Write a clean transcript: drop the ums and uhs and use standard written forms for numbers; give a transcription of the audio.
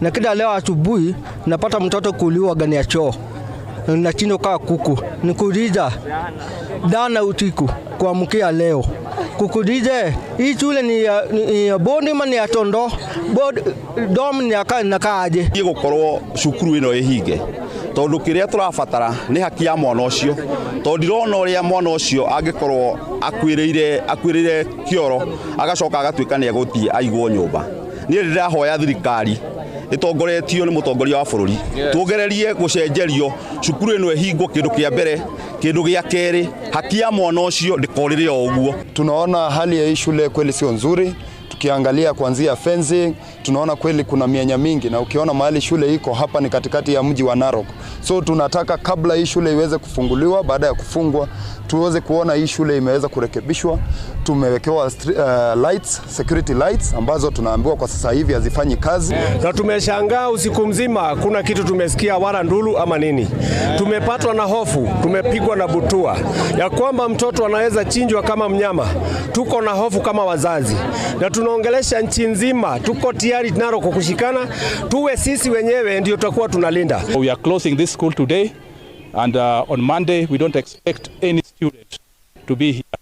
Na kila leo asubuhi napata mtoto kuliwa gani ya choo na chino kaa kuku. Nikuuliza dana usiku kuamkia leo kukuulize, hii shule ni ya boarding ama ni ya tondo board dorm ni ya nakaaje? Gukorwo cukuru ĩno ĩhinge tondu kĩrĩa tũrabatara nĩ haki ya mwana ũcio, tondu ndirona ũrĩa mwana ũcio angĩkorwo akuĩrĩire kĩoro agacoka agatuĩka nĩ egũthiĩ aigwo nyũmba. Niĩ ndĩrahoya thirikari ĩtongoretio nĩ mũtongoria wa bũrũri tuongererie gũcenjerio cukuru ĩno ĩhingwo, kĩndũ kĩa mbere. Kĩndũ gĩa kerĩ, haki ya mwana ũcio ndĩkorĩre o ũguo. Tunaona hali ya hii shule kweli sio nzuri. Tukiangalia kuanzia fencing, tunaona kweli kuna mianya mingi, na ukiona mahali shule iko hapa ni katikati ya mji wa Narok. So tunataka kabla hii shule iweze kufunguliwa, baada ya kufungwa, tuweze kuona hii shule imeweza kurekebishwa. Tumewekewa lights, security lights ambazo tunaambiwa kwa sasa hivi hazifanyi kazi. Na tumeshangaa usiku mzima, kuna kitu tumesikia wala ndulu ama nini. Tumepatwa na hofu, tumepigwa na butua ya kwamba mtoto anaweza chinjwa kama mnyama. Tuko na hofu kama wazazi, na tunaongelesha nchi nzima, tuko tayari Narok kushikana, tuwe sisi wenyewe ndio tutakuwa tunalinda. We are closing this school today, and on Monday we don't expect any student to be here.